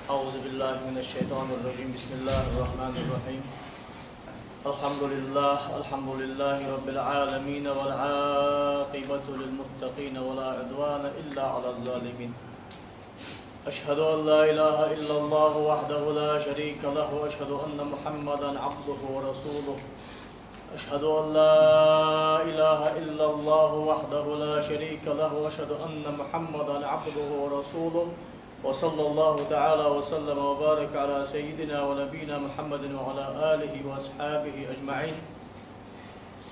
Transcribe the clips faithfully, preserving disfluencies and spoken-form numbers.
أعوذ بالله من الشيطان الرجيم. بسم الله الرحمن الرحيم. الحمد لله، الحمد لله رب العالمين، والعاقبة للمتقين، ولا عدوان إلا على الظالمين. أشهد أن لا إله إلا الله وحده لا شريك له، وأشهد أن محمدا عبده ورسوله. أشهد أن لا إله إلا الله وحده لا شريك له، وأشهد أن محمدا عبده ورسوله. وصلى الله تعالى وسلم وبارك على سيدنا ونبينا محمد وعلى آله وأصحابه أجمعين.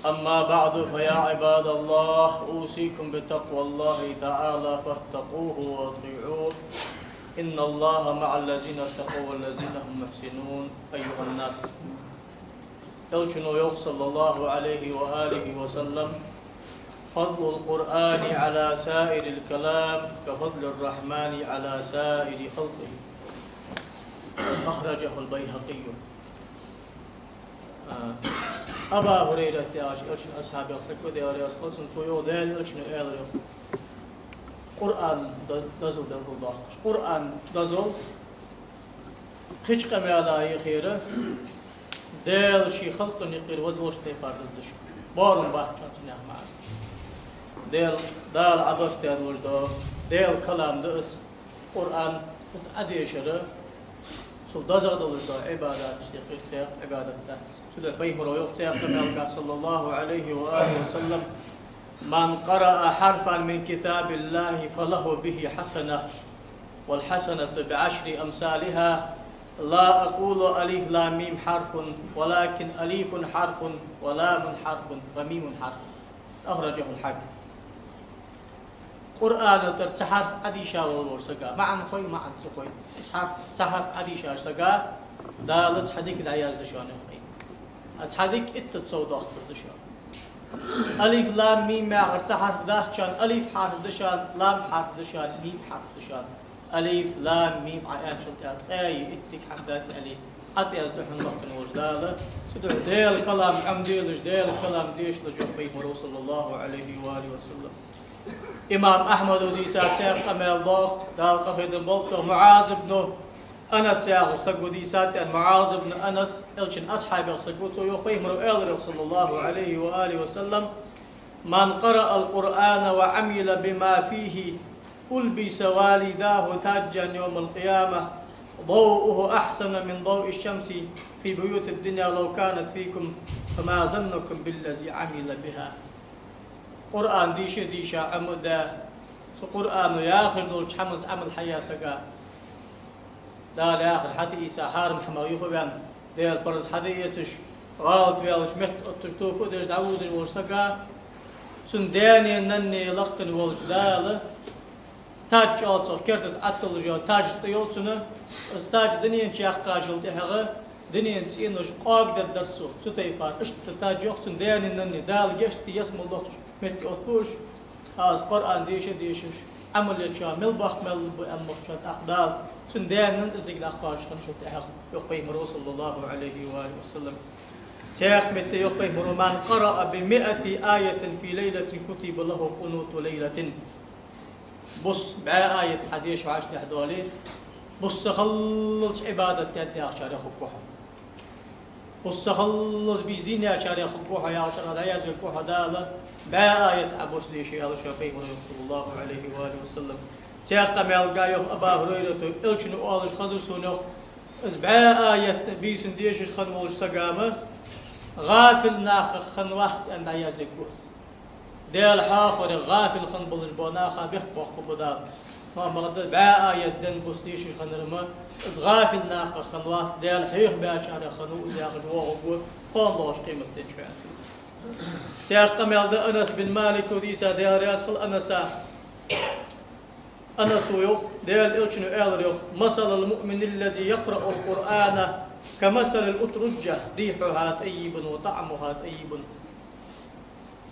أما بعد، فيا عباد الله، أوصيكم بتقوى الله تعالى فاتقوه وأطيعوه. إن الله مع الذين اتقوا والذين هم محسنون. أيها الناس. Элчано йоах, صلى الله عليه وآله وسلم: فضل القرآن على سائر الكلام كفضل الرحمن على سائر خلقه. أخرجه البيهقي. А, Абу Хурайрат яхаш Элчан асхьабех саг ва, Даьла раьза хилва цунна, цо йоах, Даьла Элчано аьлар йоах: Къуръан д-, дозал белгалдоаккхаш. Къуръан дозал кхыча къамаьла яхар Даьла ший халкъа юкъера вазволча тайпара дозалаш. Боарам бац цунах маӀан. Даьла, Дала Ӏодоссадаь долаш да, Даьла калам да из, Къуръан, из Ӏодешар, цул дезагӀа долаш да Ӏибадаташ юкъера цхьа Ӏибадат дац. Цудухьа Пайхамаро йоах цхьан къамаьлага, صلى الله عليه وآله وسلم: من قرأ حرفا من كتاب الله فله به حسنة، والحسنة بعشر أمثالها، لا أقول ألف لام ميم حرف، ولكن ألف حرف، ولام حرف، وميم حرف. أخرجه الحاكم. Къуръана тӀара цхьа хьарф Ӏодийша волаш вола сага, маӀан хой, маӀан ца хой, цхьа хьарф, цхьа хьарф Ӏодийшача сага Дала цхьа дика дӀаяздеш да шоана, йоах. А цхьа дика иттазза сов доаккхаргда шоана. Алиф, лам, мим яхар цхьа хьарф дац шоана, алиф хьарф да шоана, лам хьарф да шоана, мим хьарф да шоана. Алиф, лам, мим Ӏоаьнначул тӀехьагӀа ткъаь итт дика хьарф да аьле, ӀотӀаязду хьона лакхвенна волча Дала. Цудухьа Даьла калам Ӏомаделаш, Даьла калам дешалаш, йоах Пайхамаро, صلى الله عليه وآله وسلم. Имам Ахьмада дийца цхьа къамаьл да, Дала къахетам болба цох, МуӀаз ибн Анас яхаш саго дийцад, аьнна, МуӀаз ибн Анас, Элчан асхьабех саг ва, цо йоах, Пайхамаро аьлар йоах, صلى الله عليه وآله وسلم: من قرأ القرآن وعمل بما فيه ألبس والداه تاجا يوم القيامة ضوءه أحسن من ضوء الشمس في بيوت الدنيا لو كانت فيكم، فما ظنكم بالذي عمل بها. Къуръан дийша, дийша, Ӏомадаь, цу Къуръано яхаш долча хӀаманца Ӏамал хьаяь сага, Дала яхар хьатӀаийца, хьарам хӀамах юхаваьнна, Даьла параз хьадаэцаш, гӀалат ваьлча метта отташ, тоба а деш, дӀаводаш волча сага, цун даьнеи наннеи лакхвенна волча Дала таж оал цох, керта тӀа Ӏотиллаш йола таж тӀайоал цунна, из таж дунен чу яьккхачул тӀехьагӀа дунен цӀенош къоагадергдар цо, цу тайпара. Иштта таж, йоах, цун даьнеи наннеи, Дала гешт даь ялсмала лохача метте оттабу уж. Из Къуръан деша а дешаш, Ӏамал ечоа мел боккха маьл ба аьнна мохчоа тӀаккха Дала цун даьнеи наннеи из дика дӀакхоачаш хинначул тӀехьагӀа, йоах Пайхамаро, صلى الله عليه وآله وسلم. Цхьаькха метте йоах Пайхамаро: من قرأ بمائة آية في ليلة كتب له قنوت ليلة. Бус бӀаь аят хьадеша хьаштехь доле, бус ца хиллача Ӏибадат даьд яхачарех хургва хьо. Бус ца хиллача бийса дийначарех хургва хьо яхачарех дӀаязвергва хьо Дала, бӀаь аят Ӏа бус дийша, аьлар шоана Пайхамаро, صلى الله عليه وآله وسلم. Цхьаькха къамаьлага йоах Абу Хурайрата, Элчано оалаш хазар сона, йоах, из бӀаь аят бийсан дешаш хинна волча сага-м гӀафил нахах хиннавац аьнна дӀаязвергва из. Даьла хьоахаварех гӀафил хинна болаш бола наха бехк боаккхаргба Дала. Ма магда бӀаь аят денна бус дешаш хиннар-м, из гӀафил нахах хиннавац, Даьла хьоахабаьчарех хиннав из яхаш воагӀаргва кхоана долча къематдийнахьа. Цхьаькха къамаьл да Анас бин Малика дийца, Даьла раьза хилва Анаса. Анаса йоах, Даьла Элчано аьлар йоах: مثل المؤمن الذي يقرأ القرآن كمثل الأترجة ريحها طيب وطعمها طيب.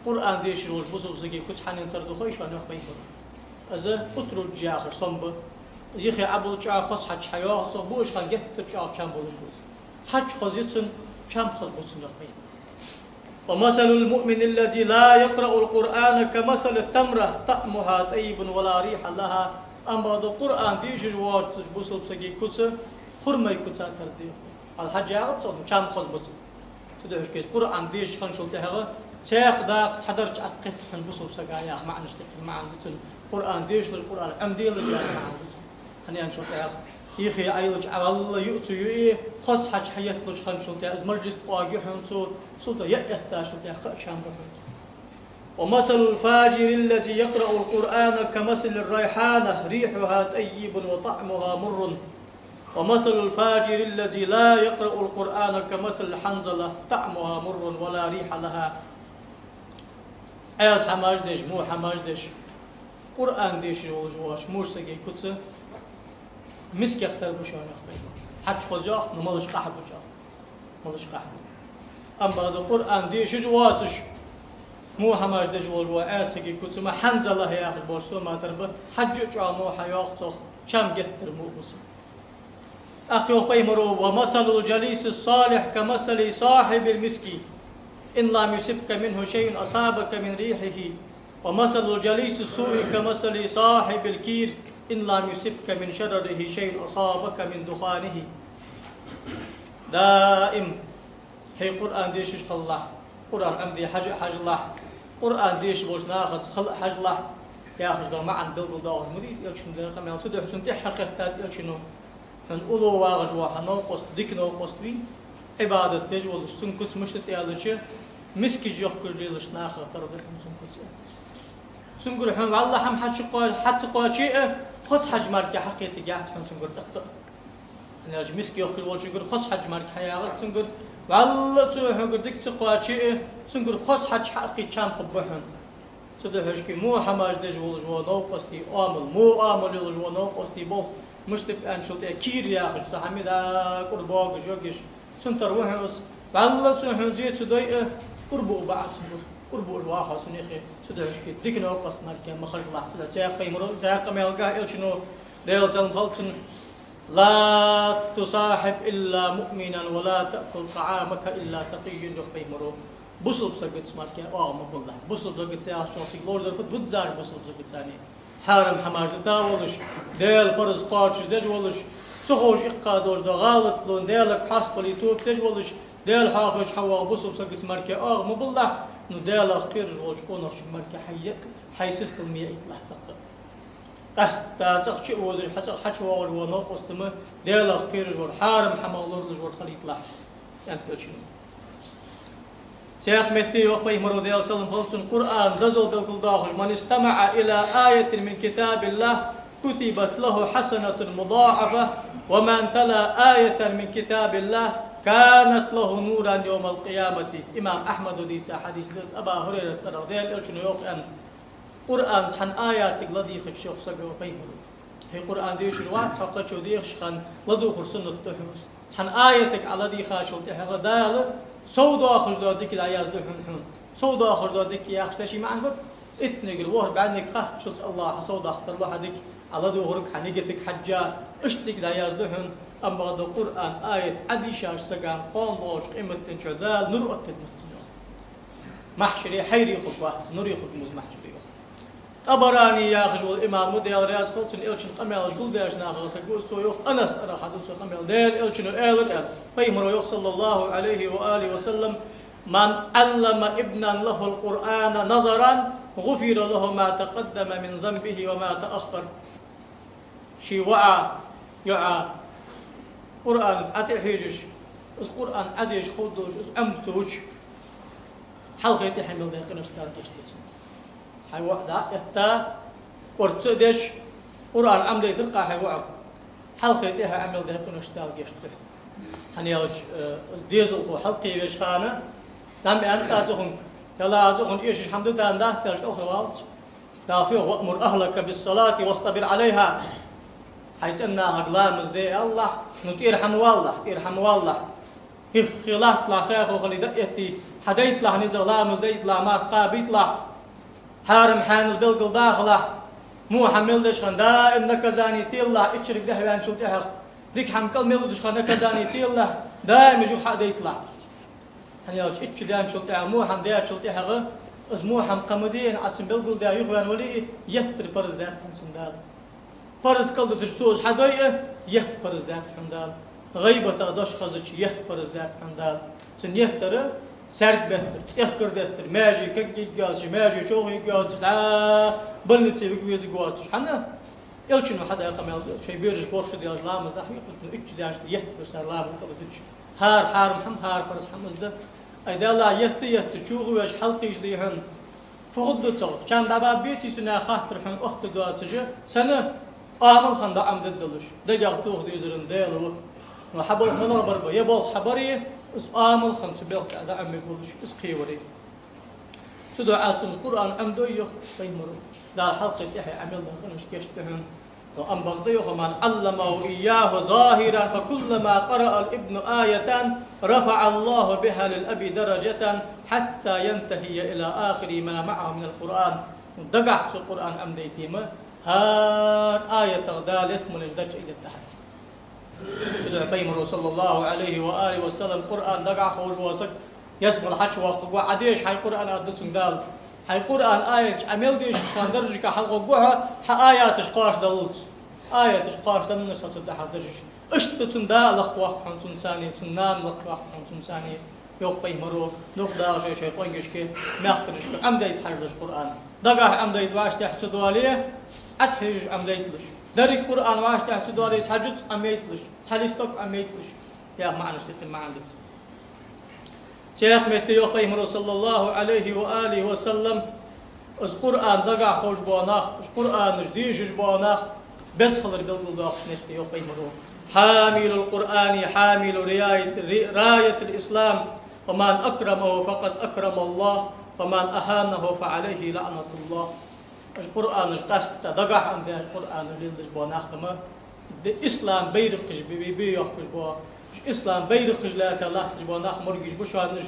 Къуръан дешаш волча бусалба сага куц хьанна тара да хой шоана, йоах Пайхамаро. Из утруджа яхаш сом ба. Юхе Ӏобилла чӀоагӀа хоза хьаж хьайоагӀа цох, буаш хана геттара чӀоагӀа чам болаш ба из. Хьаж хоза я цун, чам хоза ба цун, йоах Пайхамаро. ومثل المؤمن الذي لا يقرأ القرآن كمثل التمرة طعمها طيب ولا ريح لها Амма бакъда Къуръан дешаш воацача бусалба сага куц хурмай куца тара да йоах. Хьал хьажжа яхац цо, чам хоза бац. Цудухьа шке Къуръан дешаш хинначул тӀехьагӀа цхьаькха дакъа цхьадарча атта кхетта хьона бусалба сага яха маӀанаш тӀехьа маӀан да цун. Къуръан дешалаш, Къуръан Ӏомаделаш яха маӀан да цун. ХӀана аьлча тӀехьагӀа ихе Ӏайла чу Ӏавалла юъ ца юи, хоза хьаж хьаетталуш хинначул тӀехьагӀа из мажлис къоаге хьона цо, цул тӀехьагӀа яа эттачул тӀехьагӀа кхы а чам ба хьона цун. ومثل الفاجر الذي يقرأ القرآن كمثل الريحانة ريحها طيب وطعمها مر ومثل الفاجر الذي لا يقرأ القرآن كمثل الحنظلة طعمها مر ولا ريح لها. Ӏаьса хӀамаш деш, во хӀамаш деш, Къуръан дешаш волаш воаца муш сага куц мискех тара ба шоана, йоах пайхамара. Хьаж хоза йоах, но малаш къахьа ба чӀоагӀа. Малаш къахьа ба. Амма бакъда Къуръан дешаш воацаш, во хӀамаш деш волаш вола Ӏаьса сага куц ма хьанзала яхаш болча соматар ба, хьаж а чӀоагӀа во хьа йоах цох, чам геттара во а ба цун. ТӀаккха йоах пайхамара: ومثل الجليس الصالح كمثل صاحب المسك إن لم يصبك منه شيء أصابك من ريحه ومثل الجليس السوء كمثل صاحب الكير إن لم يصبك من شرره شيء أصابك من دخانه. Даим хье Къуръан дешаш хилалахь, Къуръан Ӏомаде хьажа а хьажалахь, Къуръан дешаш болча нахаца хила а хьажалахь, яхаш дола маӀан белгалдоахаш ма дий из Элчано даь къамаьл. Цудухьа цунна тӀехьа кхетадаьд Элчано: хьона уллув вагӀаш вола хьа новкъост дика новкъост вий, Ӏибадат деш волаш, цун куц мишта да аьлча, мискаш йохкаш лелача нахах тара да хьона цун куц. Цунгара хьона вӀалла хӀама хьа ца кхо-, хьа ца кхоаче а, хоза хьаж мара хьакхетаргьяц хьона цунгара цӀаккха а. ХӀана аьлча миска йохкаш волчунгара хоза хьаж мара хьаягӀац цунгара, вӀалла цо хьонгара дика ца кхоаче а, цунгара хоза хьаж хьаакхийта чам хургба хьона. Цудухьа шке во хӀамаш деш волаш вола новкъостий оамал, во оамал йолаш вола новкъостий болх мишта ба аьнначул тӀехьагӀа кийра яхаш цхьа хӀама да, кӀур богаш йогаш, цун тара ва хьона из, вӀалла цо хьона зе ца дой а, кӀур буа бакъахьа цунгара, кӀур буаш вахар цун юхе. Цудухьа шке дика новкъост мара ма хержалахь. Цудухьа цхьаькха пайхамара, цхьаькха къамаьл даьд Элчано, Даьла салам хилда цунна: لا تصاحب إلا مؤمنا ولا تأكل طعامك إلا تقي, йоах пайхамара. Бусалба сагаца мара оагӀув ма биллалахь. Бусалба сагаца яхачох цига лоархӀар фуд, вуззача бусалба сагаца а. Хьарам хӀамаш дита волаш, Даьла парз кхоачашдеш волаш, ца ховш иккха долаш дола гӀалатло, Даьлага хьасталуш тоба деш волаш, Даьла хьоахавеш хьавоагӀача бусалба сагаца мара оагӀув ма биллалахь, но Даьлах кхераш волча къонахчунга мара хьай, хьай сискал ма яийталахь цӀаккха. Къаьстта цӀагӀа чу а водаш, хьа цӀагӀа хьачувоагӀаш вола новкъост-м Даьлах кхераш вар, хьарам хӀамах лоралуш вар хилийталахь, аьннад Элчано. Цхьаькха метте йоах пайхамара, Даьла салам хилда цунна, Къуръан дозал белгалдоахаш: من استمع إلى آية من كتاب الله كتبت له حسنة مضاعفة ومن تلا آية من كتاب الله كانت له نورا يوم القيامة. Имам Ахьмада дийца хьадис да из, Абу Хурайрата цӀерагӀа, Даьла Элчано йоах аьнна. Къуръан цхьан аятага ладийгӀача, йоах саго, пайхамара. Хье Къуръан дешаш вац, хьо кхычо дехаш хинна ладувгӀар суннат да хьона из. Цхьан аятага Ӏа ладийгӀачул тӀехьагӀа Дала сов доахаш дола дика дӀаязду хьона, хьона. Сов доахаш дола дика яхача ший маӀан фуд? Иттанегара ворхӀ бӀаьннега кхаччалца АллахӀа сов даккха тарлу хьа дика, Ӏа ладувгӀарга хьа нигатага хьежжа, иштта дика дӀаязду хьона. Амма бакъда Къуръан аят Ӏодийшача сага кхоана долча къематдийнахьа Дала нур оттадергда цунна, йоах. Махьшаре хьайре хургвац, нуре хургва из махьшаре, йоах. ТӀабарани яхаш вола имам ва, Даьла раьза хилва цунна, Элчан къамаьлаш гулдаьча нахах саг ва из, цо йоах, Анаса цӀерагӀа хьадувц цо къамаьл, Даьла Элчано аьлар аьнна, пайхамара йоах, صلى الله عليه وآله وسلم: من علم ابنا له القرآن نظرا غفر له ما تقدم من ذنبه وما تأخر. Ший воӀа, йоӀа Къуръан Ӏа тӀа хьежаш, из Къуръан Ӏодешаш ховргдолаш, из Ӏомаца вуча, хьалхе тӀехьа мел даь къинош Дала гешт ду цунна. Хьай воӀ дӀа а этта, кӀорца а деш, Къуръан Ӏомадайтар-кха хьай воӀага, хьалхе тӀехьа Ӏа мел даь къинош Дала гешт ду хьона. ХӀана аьлча, э, из дезалхо хьалкхевеш хана, дӀа ма аьннад цо хьога, яла аз хьона эшаш хӀама да, дӀа дац аьлча, кӀалхарвалац. Дала йоах: وأمر أهلك بالصلاة واصطبر عليها. Хьай цӀен нахага ламаз де аьлалахь, ну тӀера хӀама валалахь, тӀера хӀама валалахь. ХӀиххе латталахь, хехо хиле дӀа а этте, хьадайталахь низагӀа, ламаз дайталахь, марха кхабийталахь. Хьарам хьаьнал белгалдахалахь. Во хӀама мел деш хинна даим наказани телалахь, иччарга дехьаваьнначул тӀехьагӀа. Дика хӀама кӀал мел лудаш хинна наказани телалахь, даим уж юха хьа а дайталахь. ХӀана аьлча ичча даьнначул тӀехьагӀа, во хӀама даьчул тӀехьагӀа, из во хӀама кхы ма де аьнна Ӏа цунна белгалдаь юхаваьнна вале а, еттара парз даьд хьона цунна Дала. Параз кӀалдуташ цо из хьадойя, етт параз даьд хьона Дала. ГӀийбатах дош хезача, етт параз даьд хьона Дала. Цун еттара саьрг беттар, тӀехкар деттар, маьже кагийга йоацаш, маьже човхийга йоацаш, дӀа больнице вига везаргвоацаш. ХӀана? Элчано хьадаь къамаьл да, шоай бераш борша делаш ламаз дӀахьекхаш, ну, итт шу даьннад етт параз цар ламаз кӀалдуташ. ХӀара хьарам хӀама, хӀара параз хӀама из да. Ай, Даьллахь, етта-етта чугӀа веш хьалкхийша дий хьона. Фу хургда цох? Чам дӀабаббеций цунна яха хаттар хьона оттаргдоацаш, сенна? Амал хинна дӀаӀомадергдолаш, дагах тоха дезар Даьла ва. Ну, хьа болх малагӀбар ба? Е болх хьабаре, из амал хинна цу белха тӀа дӀаӀомабергболаш, из кхеваре. Цудухьа цунца Къуръан Ӏомадой йоах пайхамаро. Дала хьалкхе тӀехье Ӏамал деш къинош гешт ду хьона. Но ам бакъда йоах: «من علمه إياه ظاهرا فكلما قرأ الابن آية رفع الله بها للأب درجة حتى ينتهي إلى آخر ما معه من القرآن». Дагахьа цо Къуръан Ӏомадайтеи ма, хӀара аятах Дала ялсмален дарж айдергда хьа. Цудухьа пайхамаро, саллаллахӀу Ӏалайхи ва алихи ва саллам, Къуръан дагахьа ховш вола саг ялсмале хьачувоаккхаргва. Ӏа деша хьай Къуръан, аргда цунга Дала. Хьай Къуръан аяташ Ӏа мел дешача хана даржашка хьалгӀоргва хьо, хьа аяташ кхоачадаллалца. Аяташ кхоачаденнача сацаргда хьа даржаш. Иштта цун да а лакхвоаккх хьона цунца, цун нана лакхвоаккх хьона цунца. Йоах пайхамаро, нух Дала шоай-шоай къонгашка, мехкарашка Ӏомадайта хьажалаш Къуръан. Дагахьа Ӏомадайта вӀаштӀехьа ца доале, Ӏад хьежаш Ӏомадайталаш. Деррига Къуръан вӀаштӀехьа ца доале, цхьа жуз Ӏомайтталаш, цхьа листок Ӏомайтталаш. Яха маӀанаш дитта маӀан дац. Цхьаькха метте йоах пайхамаро, саллаллахӀу Ӏалайхи ва алихи ва саллам, из Къуръан дагахьа ховш бола нах, из Къуръанаш дешаш бола нах, беза хилар белгалдоаккхаш метте йоах пайхамаро: «حامل القرآن حامل راية، راية الإسلام، ومن أكرمه فقد أكرم الله، ومن أهانه فعليه لعنة الله». Уж Къуръанаш къаьстта, дагахьа Ӏомадаь Къуръанаш леладеш бола нах ма, де ислам байракхаш бе, бе, бе йоаккхаш бола, уж ислам байракхаш лаьца латташ бола нах моргаш ба шоана уж.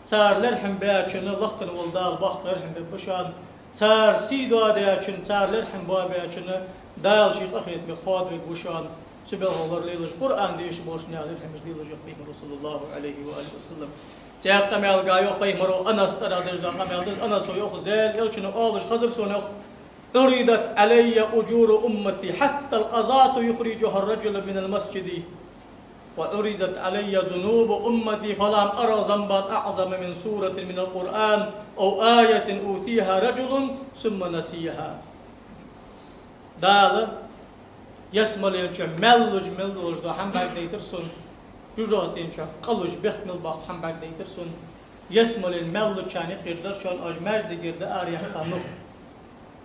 Цар лерхӀам баьчунна лакхвенна вола Дала боккха лерхӀам бергба шоана. Цар сий доадаьчунна, цар лерхӀам боабаьчунна Дала ший къахетамах хоадавергва шоана. Цу белхах лоралелаш, Къуръан дешаш болча наьха лерхӀамаш делаш, йоах пайхамаро, саллаллахӀу Ӏалайхи ва алихи ва саллам. Цхьаькха къамаьлага йоах пайхамаро, Анаса цӀерагӀа деш дола къамаьл да из, Анасо йоах из: Даьла Элчано оалаш хазар сона, йоах: «عرضت علي أجور أمتي حتى القذاة يخرجها الرجل من المسجد، وعرضت علي ذنوب أمتي فلم أر ذنبا أعظم من سورة من القرآن أو آية أوتيها رجل ثم نسيها». Дала ялсмален чу маьл луш, мел долаш дола хӀама бӀаргадайтар сона, жожагӀатен чу къа луш, бехк мел боаккха хӀама бӀаргадайтар сона. Ялсмален маьл лучарна юкъера дар шоана оаш маьждигера дӀаараяьккха нух.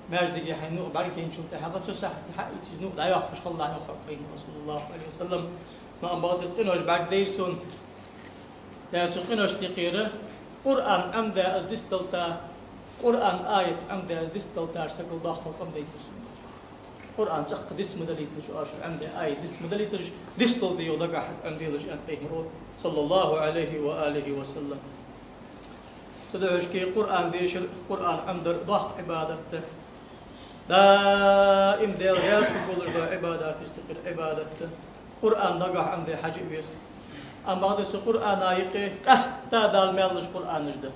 Маьждиге хьай нух бӀаргаяйначул тӀехьагӀа цу сахьате хьаийца из нух дӀайоаккхаш хилалахь, йоах пайхамаро, саллаллахӀу Ӏалайхи ва саллам. Но ам бакъда къинош бӀаргадайра сона. Даьра цу къиношта юкъера Къуръан Ӏомадаь из дицдалийта, Къуръан аят Ӏомадаь из дицдалийтача сагал доккха къам дайтар сона. Къуръан цӀаккха диц ма далийталаш, оаш Ӏомадаь аят диц ма далийталаш, дицдалийта, йоах, дагахьа Ӏомаделаш, аьннад пайхамаро, саллаллахӀу Ӏалайхи ва алихи ва саллам. Цудухьа Къуръан дешар, Къуръан Ӏомадар доккха Ӏибадат да. Даим Даьла раьза хургволаш дола Ӏибадаташта юкъера Ӏибадат да. Къуръан дагахьа Ӏомаде хьажа а веза. Ам бакъда цу Къуръана юкъе къаьстта Дала маьл луш Къуръанаш да.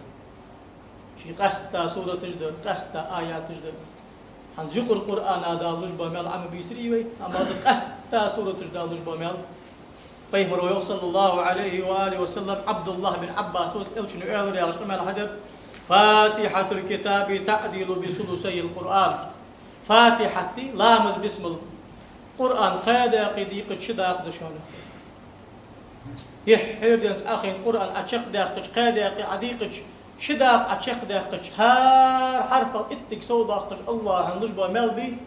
Ший къаьстта сураташ да, къаьстта аяташ да. ХӀанз юкъара Къуръана Дала луш бола маьл Ӏомабийцарий вай, ам бакъда къаьстта сураташ Дала луш бола маьл. Пайхамаро йоах, саллаллахӀу Ӏалайхи ва алихи ва саллам, Ӏабдуллахь бин Ӏаббаса, Элчано аьлар яхаш къамаьл хьадаьр: «فاتحة الكتاب تعدل بثلثي القرآن». Фатихьат, ламаз, бисмал, Къуръан кхаь даькъе дийкъача ши дакъа да шоана. Юххьера денз Ӏохайна Къуръан Ӏа чакхдаьккхача, кхаь даькъе Ӏа дийкъача, ши дакъа Ӏа чакхдаьккхача, хӀара хьарфах иттиг совдоаккхаш АллахӀа луш бола маьл бий,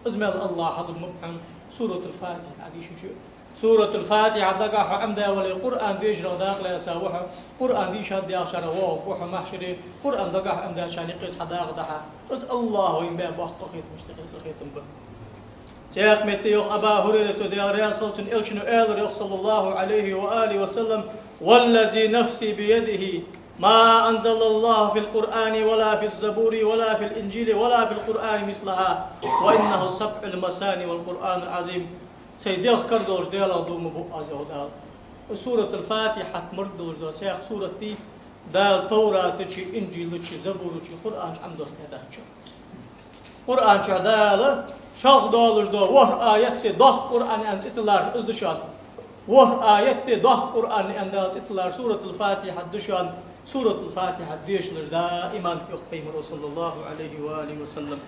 из маьл АллахӀа лургба хьона Суратул-Фатихьа Ӏа дийшача. Суратул-Фатихьа дагахьа Ӏомадаь вале, Къуръан дешарах дакъа лаьца ва хьо, Къуръан дийшад яхачарех воагӀаргва хьо махьшаре, Къуръан дагахьа Ӏомадаьчарна юкъе цхьа дакъа да хьа. Из АллахӀа вайна баь боккха къахетамашта юкъера къахетам ба. Цхьаькха метте йоах Абу Хурайрата, Даьла раьза хилва цунна, Элчано аьлар йоах, саллаллахӀу Ӏалайхи ва алихи ва саллам: «والذي نفسي بيده، ما أنزل الله في القرآن ولا في الزبور ولا في الإنجيل ولا في القرآن مثلها، وإنه سبع المثاني والقرآن العظيم». Сай дегӀ кара долча Даьлах дув ма буъ аз, йоах Дала. Суратул-Фатихьат морг долаш дола цхьаькха сурат дий, Дала Товрата чу, Инжила чу, Забура чу, Къуръана чу Ӏомадоссадаь дац. Къуръана чу Дала Шалха долаш да ворхӀ аят, доккха Къуръан аьнна цӀи тиллар из да шоана. ВорхӀ аят, доккха Къуръан аьнна Дала цӀи тиллар Суратул-Фатихьат да шоана. Суратул-Фатихьат дешалаш даиман, йоах Пайхамаро, саллаллахӀу Ӏалайхи ва алихи ва саллам.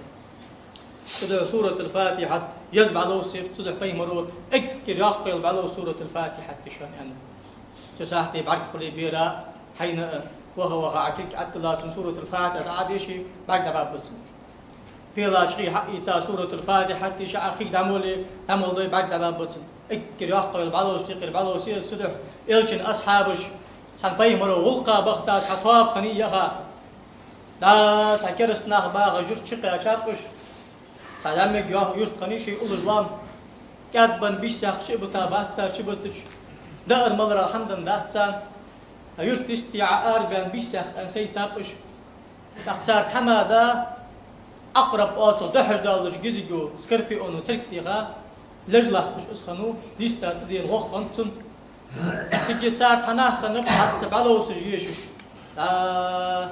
Цудухьа Суратул-Фатихьат еза бӀаьловсийт, цудухьа Пайхамаро эггара йоккха йола бӀаьлов Суратул-Фатихьат да шоана аьннад. Цу сахьате бӀарг хуле бера, хьайна а ваха-ваха Ӏа кулг Ӏаттала цун Суратул-Фатихьат Ӏодеше, бӀарг дӀабаббацар. Пелача хий хьаийца Суратул-Фатихьат дийша Ӏа хий дӀамоле, дӀамолдой, бӀарг дӀабаббацар. Эггара йоккха йола бӀаьловсийт, тӀеххьара бӀаьловсийт из. Цудухьа Элчан асхьабаш, цхьан Пайхамаро гӀулакха бахийта цхьа тоаба хиннай яха. ДӀа цхьа кераста нах баха юрта чукхаьчаб уж. Цхьа зӀамига йоах юрт хиннай ший уллаш лоам. КӀаьдбенна бийсакх чу а бита бац цар чубитача. Даар-маларал хӀама денна дац царна. Юрта йисте Ӏа арабаьнна бийсакх аьнна сайцаб уж. ТӀаккха цар тхьамада Ӏакъраб оцу духьаш долча гизиго, скорпионо царг теха, леш латташ из хиннав, диста тӀадена гӀох хиннад цун. Цига цар цхьа нах хиннаб, хӀанз бӀаьловсаш ешаш. ДӀа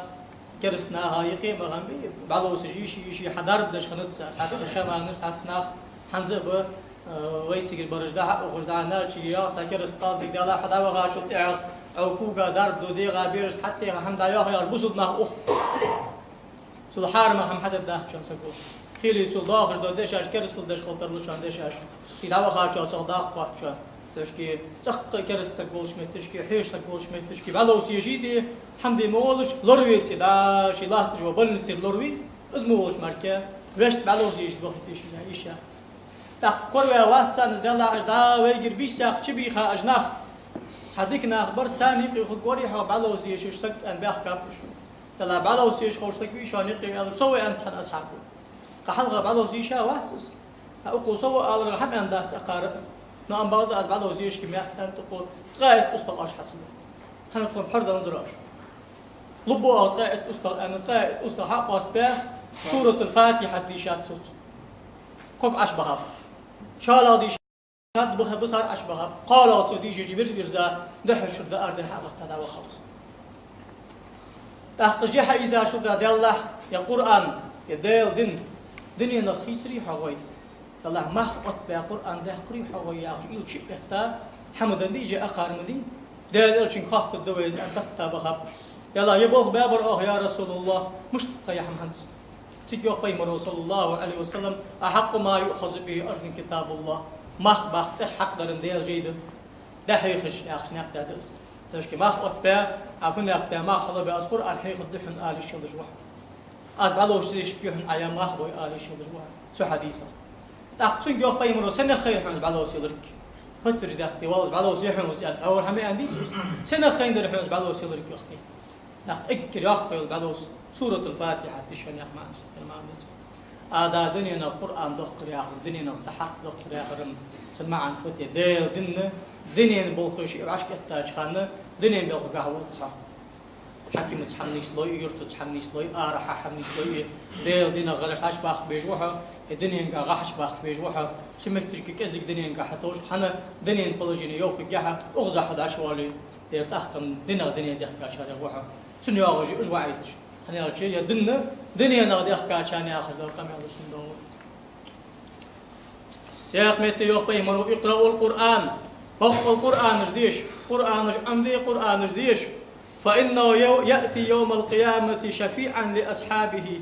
кераста наха юкъе ма хиннабий, бӀаьловсаш ешаш, ешаш хьадарба деш хиннад цар, цхьацца шаманаш, цхьацца нах, хӀанз а ба, э, вай цигара бараш дӀа-хьа ухаш дӀа, Нальчиге йоагӀа цхьа кераста кхалсаг, Даьллахь, хьо дӀавахачул тӀехьагӀа Ӏа кога дарба ду, дегӀа берашта хьатӀатеха хӀама дӀайоах, яхаш, бусалба нах ух. Цул хьарама хӀама хьадергдац шоана саго. Хилийцул доахаш дола дешаш, керастал деш хила тарлу шоана дешаш. Ше дӀавахачоа цох дакъа хоатт шоана. Цхьашки цӀаккха кераста саг волча метташки, хьеша саг волча метташки бӀаьловса ешийте, хӀама де ма волаш, лоравеце, дӀа ше латташ вола больницера лораве, из ма волаш мара, вешта бӀаьловса ешийта бахийта йиш я. ТӀаккха кораваь вац царна из, Даьллахь, уж дӀа вайгара бийсакх чубийха уж нах. Цхьа дика нах бар, царна юкъе хургварий хьо бӀаьловса ешаш саг, аьнна баьхкаб уж. Даьллахь, бӀаьловса ешаш ховш саг вий шоана юкъе, аьлар, со ва, аьннад цхьан асхьабо. Кхы хьалха бӀаьловса йийша вац из. ХӀа, укхо со ва аларга хӀама аьнна дац акхар а. Но амма бакъда аз бӀаьловса ешаргья, мех царна тӀакхо ткъаь итт устагӀа оаш хьацалу. ХӀана тхона пхьор дан зур оаш. Лургба оаха ткъаь итт устагӀа, аьнна, ткъаь итт устагӀа хьакъоастабаь, Суратул-Фатихьат дийшад цо. Ког Ӏочубахаб. ШоллагӀа дийшад, бусар Ӏочубахаб. КхоалагӀа цо дийшача вирза-вирза духьал шура дӀаарадаьнна хьалгӀатта дӀавахав из. ТӀаккха жи хьаийза шура да, Даьллахь, е Къуръан, е Даьла ди, дуненах хийцарий хьогӀ вай? Даьллахь, мах оттабаь Къуръан даьккхарий хьогӀ вай, яхаш, уйла чу а этта, хӀама деннадий, жи акхар ма дий, Даьла Элчанга хоаттаргда вай из, аьнна, тӀатта бахаб уж. Даьллахь, е болх баьбар оаха, я РасулаллахӀ, мишта тӀаккха я хӀама хӀанз? Цига йоах Пайхамаро, саллаллахӀу Ӏалайхи ва саллам: «أحق ما يؤخذ به الأجر كتاب الله». Мах баккха тӀех хьакъ дар Даьла жай да. ДӀахьехаш яхаш никъ да из. Цхьашки мах оттабаь, Ӏа фу никъ да, мах хьалбаь, аз Къуръан хьехаргда хьона ала йиш йолаш ва хьо. Аз бӀаьловса ешаргья хьона Ӏа, е мах бой ала йиш йолаш ва хьо. Цу хьадисах. ТӀаккха цунга йоах Пайхамаро: «Сенах хайнад хьона из бӀаьловса яларг?» Подтверждать де, валлахӀ, из бӀаьловса я хьона из, аьнна, тхьовра хӀама аьннадий цо из. Сенах хайнад хьона из бӀаьловса яларг, йоах Пайхамаро. ТӀаккха эггара йоккха йола бӀаьловса Суратул-Фатихьат да шоана, яха маӀан сутара ма дац. Ада дуненах Къуръан доаккхар яхар, дуненах цхьа хьарф доаккхар яхар, цун маӀан фуд? Даьла ди, дунен болх беш вӀашкаэттача хана, дунен балхагахьа ва хьо. Хьакимаца хӀама нийслой, юртаца хӀама нийслой, арахьа хӀама нийслой, Даьла динах гӀалаш Ӏочубаккха безаш ва хьо, е дуненгахьа Ӏочубаккха безаш ва хьо, цу метташка кӀезига дуненгахьа товш, хӀана, дунен положени йовхаргья хьа, укхаза хьо дӀачувоале, ер тӀаккха динах, дуне дехкачарех ва хьо. Цунна йоагӀаш я уж ваӀидаш. ХӀана аьлча, е ди, дуненах дехкачарна яхаш дола къамаьл да цун доагӀар. Цхьаькха метте йоах Пайхамаро: «اقرؤوا القرآن». Боккъал Къуръанаш деша, Къуръанаш Ӏомаде, Къуръанаш деша. «فإنه يو-، يأتي يوم القيامة شفيعا لأصحابه».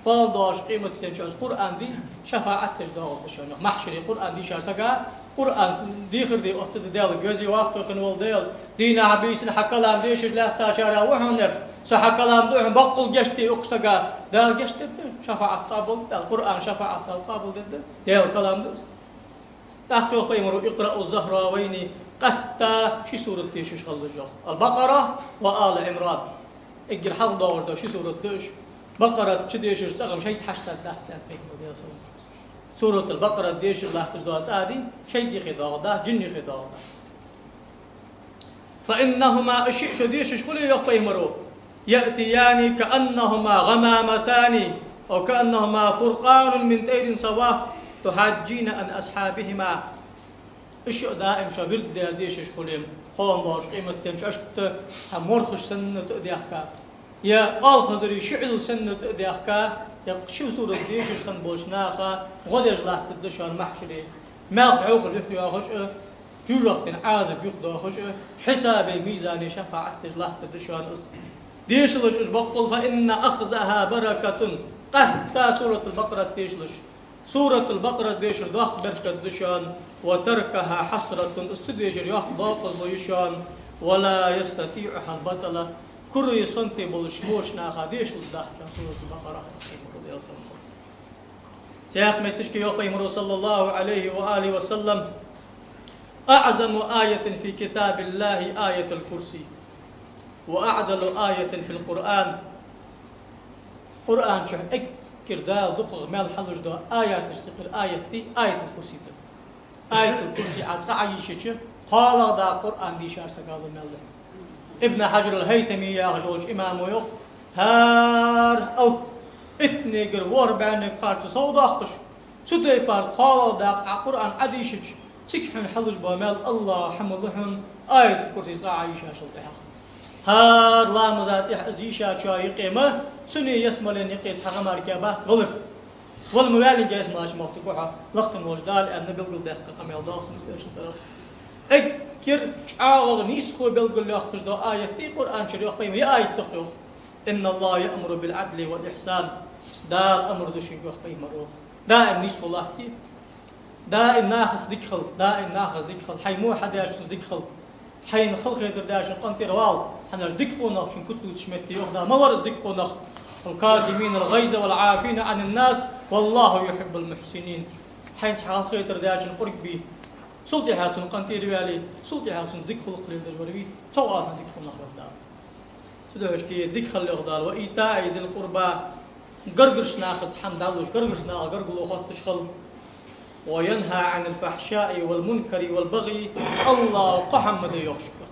Кхоана доагӀача къематдийнахьа из Къуръан ди шафаӀат деш доагӀаргда шоана. Махьшаре Къуръан дийшача сага Къуръан дехар де оттаргда Даьлага: «Веза-воккха хинна вола Даьла, дийнахьа-бийсанна хьа калам дешаш лаьттачарех ва хьона ер, со хьа калам ду хьона боккъал гешт де укх сага». Дала гешт дергда, шафаӀат къоабалдергда, Къуръан шафаӀатал къоабалдергда, Даьла калам да из. ТӀаккха йоах Пайхамаро: «اقرؤوا الزهراوين», къаьстта ши сурат дешаш хилалаш, йоах. «البقرة وآل عمران». Эггара хьалха доагӀаш дола ши сурат да уж. Бакъарат чу дешаш цӀагӀа-м шайтӀа хьаштад дац, аьннад Пайхамаро, Даьла салам хилда цунна. Суратул-Бакъарат дешаш латташ дола цӀа ди шайтӀа юхе доагӀаргдац, жин юхе доагӀаргдац. «فإنهما», уж шиъ шо дешаш хуле, йоах Пайхамаро, «يأتيان كأنهما غمامتان أو كأنهما فرقان من طير صواف تحاجين عن أصحابهما». Уж шиъ даим шо вирд даьр дешаш хуле-м, кхоана доагӀача къематдийнахьа иштта цхьа морхаш санна тӀа а дехка, е оалхазарий шиӀал санна тӀа а дехка, Ер ши сурат дешаш хинна болча наха гӀо деш латтаргда шоана махьшаре. Маьлха хьехар юхайоахаш а, жожагӀатен Ӏазап юхадоахаш а, хьисабе, мизане шафаӀат деш латтаргда шоана из. Дешалаш уж боккъал, فإن أخذها بركة, къаьстта Суратул-Бакъарат дешалаш. Суратул-Бакъарат дешар доккха беркат да шоана, وتركها حسرة, из ца дешар йоккха докъазло я шоана, ولا يستطيعها البطلة, кура е сонте болаш болча наха дешалургдац шоана Суратул-Бакъарат, йоах пайхамаро, Даьла салам хилда цунна. Цхьаькха метташка йоах пайхамаро, صلى الله عليه وآله وسلم: أعظم آية في كتاب الله آية الكرسي، وأعدل آية في القرآن. Къуръан чу эггара Дала дукхагӀа маьл хьалуш дола аяташта юкъера аят Аятул-Курси да. Аятул-Курси Ӏа цкъа Ӏайийшача, кхоалагӀа дакъа Къуръан дийшача сага лу маьл да. Ибн Хьаджар ал-ХӀайтами яхаш волча имамо йоах: хӀара алп иттанегара ворхӀ бӀаьннега харцо совдоаккхаш, цу тайпара кхоалагӀа дакъа Ӏа Къуръан Ӏадийшача, цига хьона хьалуш бола маьл АллахӀа хьа ма лу хьона Аятул-Курси цкъа Ӏайийшачул тӀехьагӀа. ХӀара ламаза тӀехьа из йийшачоа юкъе ма, цунна ялсмален юкъе цхьа гӀа мара кхы бац валар. Вала ма ваьллинге ялсмален чу мохтаргва хьо, лакхе волча Дала аьнна белгалдаьккха къамаьл да цун, цу дешан цӀерагӀа. Эггара чӀоагӀагӀа нийсхо белгалйоаккхаш дола аят да Къуръан чура, йоах пайхамаро, ер аят да-кх, йоах: إن الله يأمر بالعدل والإحسان. Дала амар ду шуга, йоах пайхамаро, даим нийсхо латте. Даим нахаца дика хила, даим нахаца дика хила, хьайна во хьадаьчунца дика хила, хьайна халахетар даьчун къинтӀера вала, хӀана аьлча дика къонахчун куц дувцаш метте йоах Дала: ма вар из дика къонах. والكاظمين الغيظ والعافين عن الناس والله يحب المحسنين. Хьайна цхьа халахетар даьчун кӀоргбе, цул тӀехьа цунна къинтӀера ваьле, цул тӀехьа цунна дика гӀулакх леладеш вар вий, цох ва хьона дика къонах, йоах Дала. Цудухьа шуга дика хила, йоах Дала: وإيتاء ذي القربى, гаргарча нахаца хӀама дӀалуш, гаргарча наха гаргало хотташ хила. وينهى عن الفحشاء والمنكر والبغي. АллахӀа кхо хӀама ма де йоах шуга.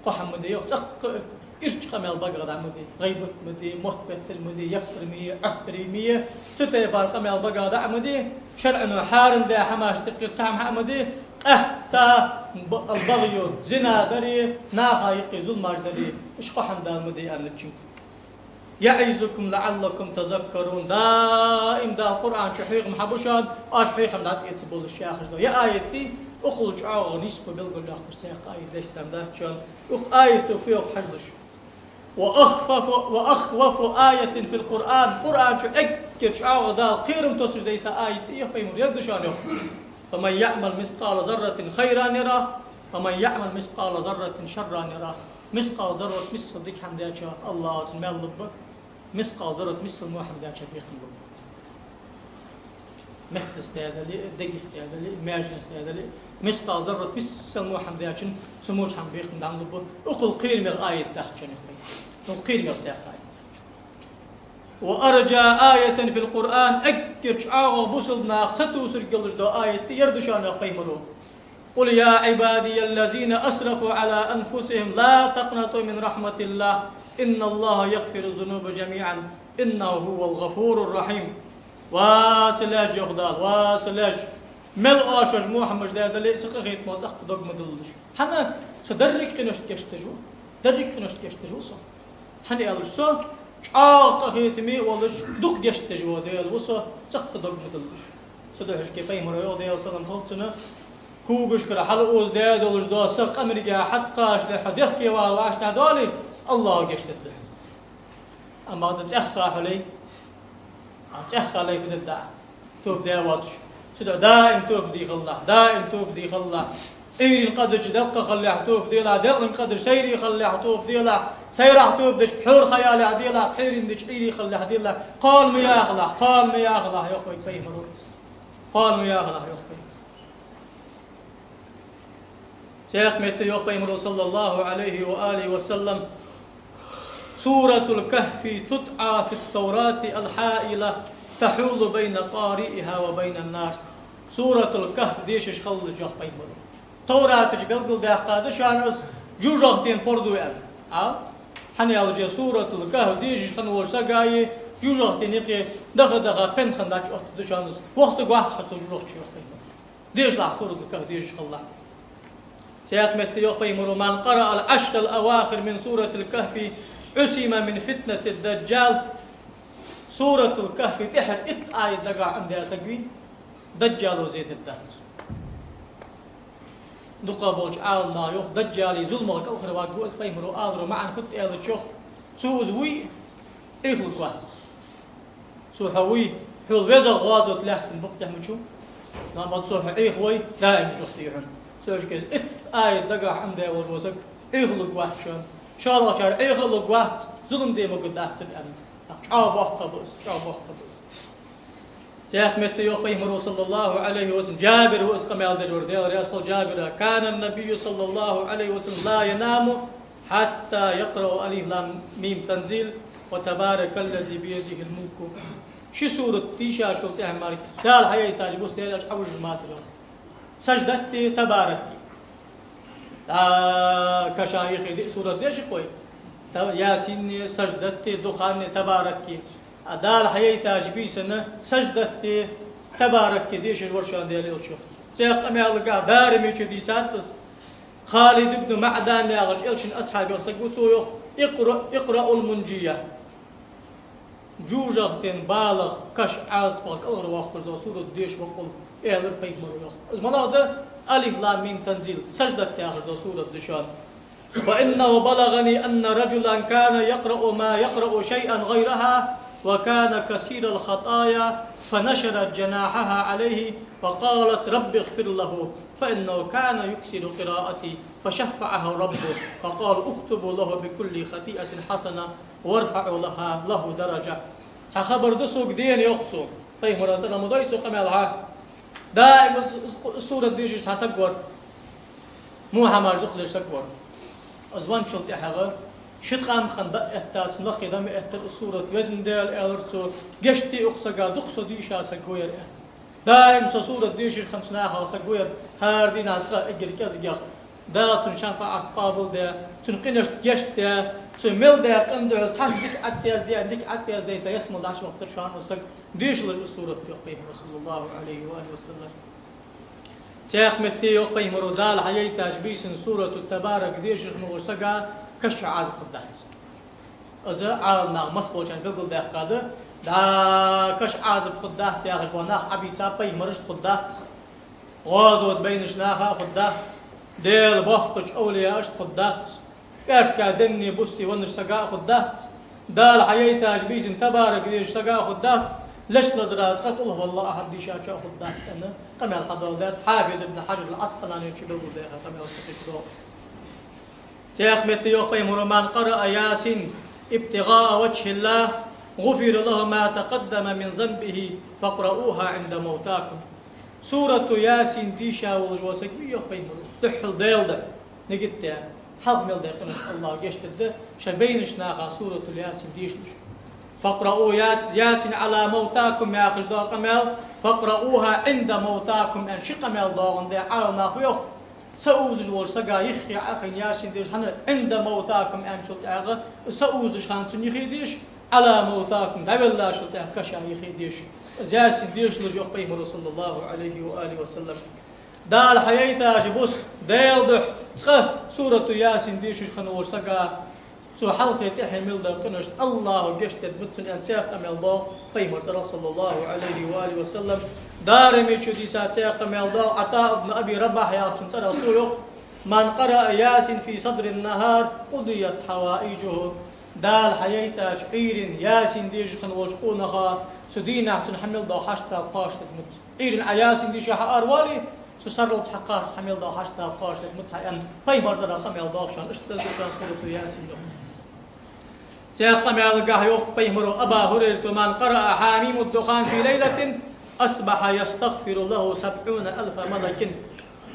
Кхо хӀама ма де йоах, цӀаккха ирча къамаьл багах дӀа ма де, гӀийбат ма де, мотт беттар ма де, яхтар ма е, Ӏоттар ма е, цу тайпара къамаьл багах дӀа ма де, шарӀо хьарам даь хӀамашта юкъера цхьа хӀама ма де, къаьстта б-, البغي, зина дари, наха юкъе зуламаш дари, уж кхо хӀама Дала ма де аьннад шуга. يعظكم لعلكم تذكرون. Даим Дала Къуръан чу хьехам хьабу шоана, оаш хьехам дӀатӀаэца болаш, яхаш да. Ер аят да, укхул чӀоагӀагӀа нийсхо белгалйоаккхаш цхьаькха аят дешаш санна дац шоана. Укх аято фу йоах хьажалаш. وأخوف، وأخوف آية في القرآن. Къуръан чу эггара чӀоагӀагӀа Дала кхерам тоссаш дайта аят да, йоах пайхамаро, ер да шоана, йоах: فمن يعمل مثقال ذرة خيرا يره، ومن يعمل مثقال ذرة شرا يره. Мискъал заррат миссел дика хӀама даьчоа АллахӀа цунна маьл лургба, мискъал заррат миссел во хӀама даьчоа бекхам лургба. Мехкаца даь дале а, дегаза даь дале а, маьженаца даь дале а, мискъал заррат миссел во хӀама даьчоа цу моча хӀама бекхам дӀалургба. Укхул кхерамегӀа аят дац шоана, йоах пайхамаро. Укхул кхерамегӀа цхьаькха аят дац. وأرجى آية في القرآن. Эггара чӀоагӀагӀа бусалба наха сатувсаргйолаш дола аят да ер да шоана, йоах пайхамаро: قل يا عبادي الذين أسرفوا على أنفسهم لا تقنطوا من رحمة الله إن الله يغفر الذنوب جميعا إنه هو الغفور الرحيم. Ва са лаьш, йоах Дала, ва са лаьш, мел оаш шоаш во хӀамаш даь дале а, са къахетамах цӀаккха дог ма диллалаш. ХӀана? Со деррига къиношта гешт деш ва. Деррига къиношта гешт деш ва Со. ХӀана аьлча Со чӀоагӀа къахетаме а волаш, дукха гешт деш вола Даьла ва Со, цӀаккха дог ма диллалаш. Цудухьа шуга пайхамаро йоах, Даьла салам хилда цунна: когашкара хьалъозадаь долаш дола са къамарга хьатӀакхачалехь хьо дехке вала вӀаштӀехьа доале, АллахӀа гешт дергда хьона. Амма хӀанз цӀаьхха хьо лей, а, цӀаьхха лей фу дергда Ӏа, тоба даь воацаш. Цудухьа даим тоба де хилалахь, даим тоба де хилалахь. Ӏуйрийна къа дича делкъа хилалехь тоба делахь, делкъийна къа дича сайре хилалехь тоба делахь, сайрахьа тоба дича пхьора ха ялалехь делахь, пхьорийна дича Ӏуйре хилалехь делахь. Кхоана ма яхалахь, кхоана ма яхалахь, йоах вайга пайхамаро. Кхоана ма яхалахь, йоах пайхамаро. Цхьаькха метте йоах пайхамаро, صلى الله عليه وآله وسلم: سورة الكهف تدعى في التوراة الحائلة تحول بين قارئها وبين النار. Суратул-Кахф дешаш хилалаш, йоах пайхамаро. Товрата чу белгалдаьккха да шоана из жожагӀатен пордув аьнна. А? ХӀана аьлча Суратул-Кахф дешаш хинна волча сага жожагӀатен юкъе даха-даха пен хинна дӀачуоттаргда шоана из. Вахийтаргвац хьо цу жожагӀата чу, йоах пайхамаро. Дешалахь, Суратул-Кахф дешаш хилалахь. Цхьаькха метте йоах пайхамаро: من قرأ العشر الأواخر من سورة الكهف عصم من فتنة الدجال. Суратуль-Кахф тӀехьара итт аят дагахьа Ӏомадаь саг вий, Даджало зе дергдац. Дукхагӏа болча Ӏаламнаха йоах, Даджала зуламах кӏалхарваргва из, пайхамара алара маӀан фуд аьлча йоах, цо из вуй, Ӏехалургвац из. Цо хьо вуй, хьол везагӏа гӏазот лаьттан букъ тӏехьа мича ва, амма цо хьо Ӏехавой, даим жохтий хьона. Цо шкез итт аят дагахьа Ӏомадаь волаш вола саг Ӏехалургвац шоана. ШоллагӀчар Ӏеха а лургвац, зулам де могаргдац цунна аьнна. Чӏоагӏа боккха ба из, чӏоагӏа боккха ба из. Цхьаькха метте йоах пайхамара, саллаллаху Ӏалайхи ва саллам, Джабира ва из къамаьл деш вар, Даьла раьза хилва Джабира: «كان النبي صلى الله عليه وسلم لا ينام حتى يقرأ ألف لام ميم تنزيل وتبارك الذي بيده الملك». Ши сурат дийшачул тӏехьа мара Дала хьаяйташ бус Даьла Элча хьавужаш мацар йоах. Саждатти, Табаракки. ДӀа каша йихи диъ сурат дешаргвий? Та-, Ясинни, Саждатти, Духанни, Табаракки. А Дала хьаяйташ бийсан Саждатти, Табаракки дешаш вар шоана Даьла Элча йоах. Цхьаькха къамаьлагахьа Дарими чу дийцад из. Халид ибн МаӀдан яхача Элчан асхьабех саг ва, цо йоах: «اقرأ، اقرأوا المنجية». Жожагӏатен балах, каша Ӏазапах кӏалхарвоаккхаш дола сурат деша бокъонца, аьлар пайхамара йоах. Из малагӏа да? Алиф лам мим танзил, Саждат яхаш дола сурат да шоана. «فإنه بلغني أن رجلا كان يقرأ ما يقرأ شيئا غيرها، وكان كثير الخطايا، فنشرت جناحها عليه، فقالت: رب اغفر له، فإنه كان يكثر قراءتي، فشفعه ربه، فقال: اكتبوا له بكل خطيئة حسنة، وارفعوا لها، له درجة». Цхьа хабар да сога дена, йоах цо. Пайхамара, цӏена ма дой цо къамаьл хьа. Даим из, из, из сурат дешаш цхьа саг вар. Мухьаммад дукха деш саг вар. Из венначул тӏехьагӏа ши ткъам ха дӏаэтта, цун лакхе дӏа ма эттар из сурат. Везан Даьла, аьлар цо, гешт де укх сага, дукха со дийша саг ва ер, аьнна. Даим со сурат дешаш хиннача нахах саг ва ер, хӏара дийнахьа цкъа эггара кӏезигагӏа. Дала цун шафаӏат къоабалде, цун къиношта гешт де, цо мел даь къинош духьал цхьацца дика ӏаддеза, дика ӏаддеза дайта, ялсмала дӏачувахийтар шоана из саг, дешалаш из сурат, йоах пайхамара, саллаллаху Ӏалайхи ва алихи ва саллам. Цхьаькха метте йоах пайхамара: Дала хьаяйташ бийсан сурату Табарак дешаш хинна волча сага каша чу Ӏазап хургдац. Из Ӏаламнаха массаболчарна белгалдаьккха да, дӏа каша Ӏазап хургдац яхаш бола нах ӏобийца пайхамарашта хургдац, гӏазот байнача наха а хургдац, Даьла боккхача овлияашта хургдац, пӏаьраска денна, бусса веннача сага а хургдац, Дала хьаяйташ бийсан Табарак дешача сага а хургдац, леча лазара цкъа Къул хьуваллаху ахьад дийшачоа а хургдац, аьнна, къамаьл хьадоаладаьд Хьафиз ибн Хьаджар аль-Ӏаскъаланийс белгалдаьха къамаьлашта хиш дола. Цхьаькха метте йоах пайхамара: من قرأ يس ابتغاء وجه الله غفر له ما تقدم من ذنبه فاقرؤوها عند موتاكم. Сурату Ясин дийша волаш вола саг вий, йоах пайхамара, духхьал Даьла духьа нигат даь, хьалха мел даь къиношта Аллахӏа гешт дергда, шоай байнача наха сурату Ясин дешалаш. فاقرؤوا يا-، يس على موتاكم яхаш дола къамаьл, فاقرؤوها عند موتاكم аьнна ши къамаьл доагӏандаь Ӏаламнаха йоах. Саувзаш волча сага юххе Ӏохайна Ясин деша, хӏана, عند موتاكم аьнначул тӏехьагӏа, саувзаш хана цунна юххе деша, على موتاكم дӏавеллачул тӏехьагӏа каша юххе деша. Из Ясин дешалаш, йоах пайхамара, саллаллаху Ӏалайхи ва алихи ва саллам. Дала хьаяйташ бус Даьла духьа цкъа сурату Ясин дешаш хинна волча сага цо хьалхе тӏехье мел даь къиношта Аллахӏа гешт дергда цунна, аьнна, цхьаькха къамаьл доагӏа пайхамара цӏерах, саллаллаху Ӏалайхи ва алихи ва саллам. Дарими чу дийцад цхьаькха къамаьл доагӏа Ӏатаъ ибн Аби Рабахь яхачун цӏерах, цо йоах: من قرأ يس في صدر النهار قضيت حوائجه. Дала хьаяйтача Ӏуйрийна Ясин дешаш хинна волча къонахо цу дийнахьа цунна хьа мел дола хьашт дала кхоачашдергда цунна. Ӏуйрийна Ӏа Ясин дийша хьааравале, цу сарралца хьа кхоачаш хьа мел дола хьашт дала кхоачашдергда хьа, аьнна, пайхамара цӏерах къамаьл доагӏа шоана. Иштта да шоана сурату Ясин йоах. Цхьаькха къамаьлагахьа йоах пайхамара, Абу Хурайрата: من قرأ حم الدخان في ليلة أصبح يستغفر له سبعون ألف ملك.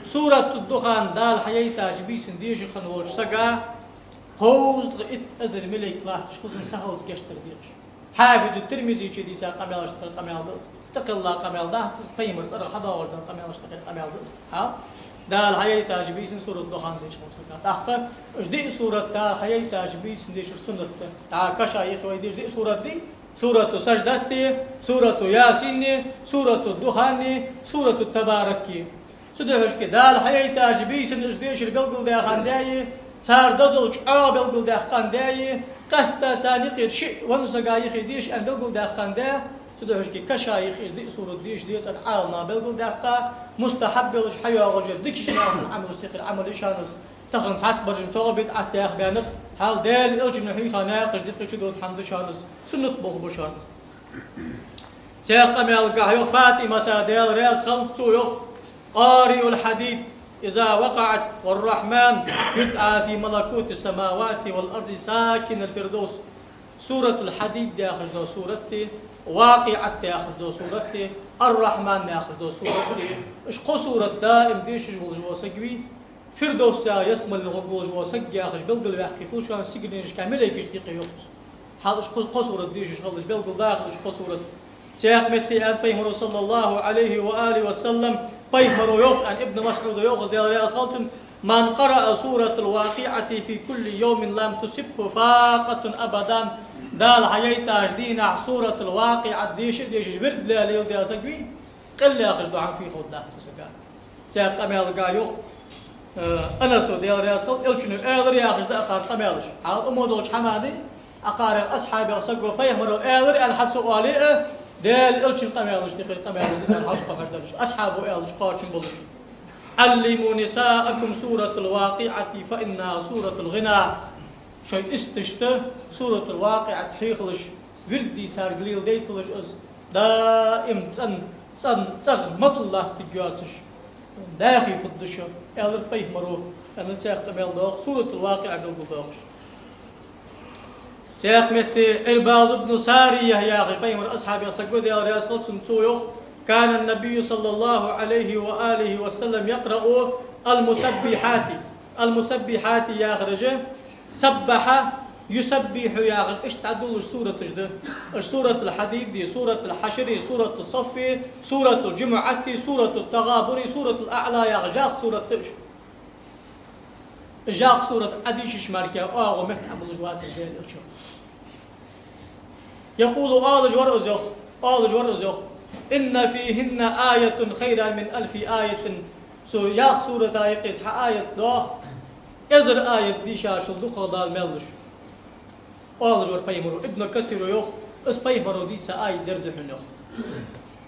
Сурату Духан Дала хьаяйташ бийсан дешаш хинна волча сага кховзткъа итт эзар малайк латташ хул цунна сахиллалца гешт дар дехаш. Хьафиз ат-Тирмизе дийца къамаьлашта юкъера къамаьл да из. Тӏакхелла къамаьл дац из, пайхамара цӏерах хьадоагӏаш дола къамаьлашта юкъера къамаьл да из. Хьа? Дала хьаяйташ бийсан сурату Духан дешаш хинна волча сага. Тӏаккха уж диъ сурат Дала хьаяйташ бийсан дешар суннат да. Дӏа каша юххе вай деша диъ сурат дий: сурату Саждатти, сурату Ясинни, сурату Духанни, сурату Табаракки. Цудухьа-кх Дала хьаяйташ бийсан уж дешар белгалдаь хиннад, Цар дозал чӀоагӀа белгалдаьккха да из, къаьстта царна юкъера шиъ веннача сага юхе деша аьнна белгалдаьккха да, цудухьа каша юхе из диъ сурат деша деза аьнна Ӏаламнаха белгалдаьккха, мустахьаб йолаш хьайоагӀаш я, дикача наьха Ӏамалашта юкъера Ӏамал я шоана из. Тахан цхьацца баржам цогӀа бидӀат яха баьннаб, хьал Даьла Элчано хьийха наькъаш дикача дода хӀама да шоана из, суннат болх ба шоана из. Цхьаькха къамаьлагахь йоах ФатӀимата, Даьла раьза хилва цунна, йоах: قارئ الحديد إذا وقعت والرحمن يدعى في ملكوت السماوات والأرض ساكن الفردوس. Суратул Хьадид яхаш дола сурат а, Вакъиат яхаш дола сурат а, Ар-Рахьман яхаш дола сурат а. Уж кхо сурат даим дешаш волаш вола саг вий, Фирдовс яха ялсмален гӀоргволаш вола саг яхаш белгалваьккхе хул шоана сигленашка малейкашта юкъе, йоах цо. Хьал уж кхо, кхо сурат дешаш хилалаш белгалдаьха уж кхо сурат. Цхьаькха метте аьннад Пайхамаро, صلى الله عليه وآله وسلم, Пайхамаро йоах, аьнна Ибн МасӀуда йоах, Даьла раьза хилва цунна: من قرأ سورة الواقعة في كل يوم لم تصبه فاقة أبدا. Дала хьайийтача дийнахьа Суратул Вакъиат деша а дешаш вирд лелаелдаь саг вий, къел яхаш дола хӀама фу хургдац цу сага. Цхьаькха къамаьлагахь йоах, э, Анаса, Даьла раьза хилва, Элчано аьлар яхаш да акхар къамаьлаш. Хьал уммо долча хӀаманна акхарех асхьабех саго Пайхамаро аьлар аьнна хьа ца оале а, Даьла Элчан къамаьлашта юкъера къамаьл да цар хьалчукхахьаш дараш, асхьабо аьлача кхоачам болаш. علموا نساءكم سورة الواقعة فإنها سورة الغنى. Шоай исташта Суратул Вакъиат хьехалаш, вирд царга леладайталаш из, даим цӀен, цӀен, цӀагӀа мацал латтаргйоацаш, дахе хургда шо, аьлар Пайхамаро, аьнна, цхьаькха къамаьл доагӀа, Суратул Вакъиа белгалдоахаш. Цхьаькха метте Ӏирбаз ибн Сария яхаш Пайхамара асхьабех саг ва, Даьла раьза хилва цунна, цо йоах: كان النبي صلى الله عليه وآله وسلم يقرأ المسبحات. Ал-Мусаббихьати яхараш, саббахьа, юсаббихьу яхаш, иштта дӀадоладеш сураташ да. Уж Суратул Хьадиди, Суратул Хьашри, Суратул Саффи, Суратул Джумуати, Суратул ТагӀабуни, Суратул АӀла яхаш ялх сурат да уж. Уж ялх сурат Ӏодийшача мара оагӀув метта Ӏобуллаш вацар Даьла Элча. يقول, оалаш вар из, йоах, оалаш вар из, йоах: إن فيهن آية خيرا من ألف آية. Цу ялх сурата юкъе цхьа аят доагӀа, эзар аят дийшачул дукхагӀа Дала маьл луш. Оалаш вар Пайхамаро, Ибн Касира йоах, из Пайхамаро дийца аят ер да хьона, йоах: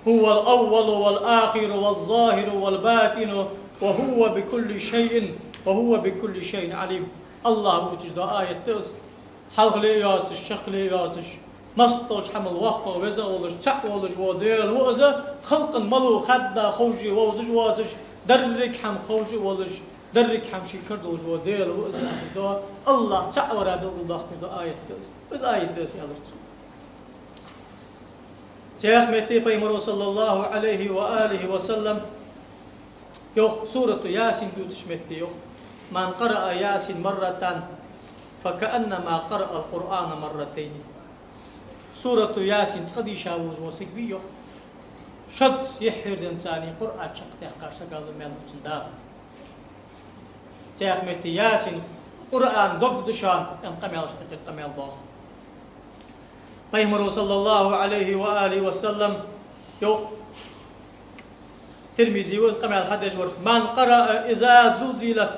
هو الأول والآخر والظاهر والباطن وهو بكل شيء، وهو بكل شيء عليم. АллахӀ вувцаш дола аят да из, хьалхале а йоацаш, чаккхале а йоацаш, массадолча хӀамал воккхагӀа, везагӀа волаш, цаӀ волаш вола Даьла ва из, халкъа мала ва хадда ховш а вовзаш воацаш, деррига хӀама ховш а волаш, деррига хӀама ший кара долаш вола Даьла ва из яхаш дола, АллахӀ цаӀ вара белгалдоаккхаш дола аят да из. Из аят да из, аьлар цо. Цхьаькха метте Пайхамаро, صلى الله عليه وآله وسلم, йоах, Сурату Ясин дувцача метте йоах: من قرأ ياسين مرة فكأنما قرأ القرآن مرتين. Сурату Ясин цкъа дийша волаш вола саг вий, йоах, шозза йиххьера денз царна Къуръан чакхдаьккхача сага лу маьл лу цунна Дала. Цхьаькха метте Ясин Къуръана дог да шоана, аьнна, къамаьлашта юкъера къамаьл доагӀа. Пайхамаро, صلى الله عليه وآله وسلم, йоах, Тирмизе ва из къамаьл хьадеш вар: من قرأ إذا زلزلت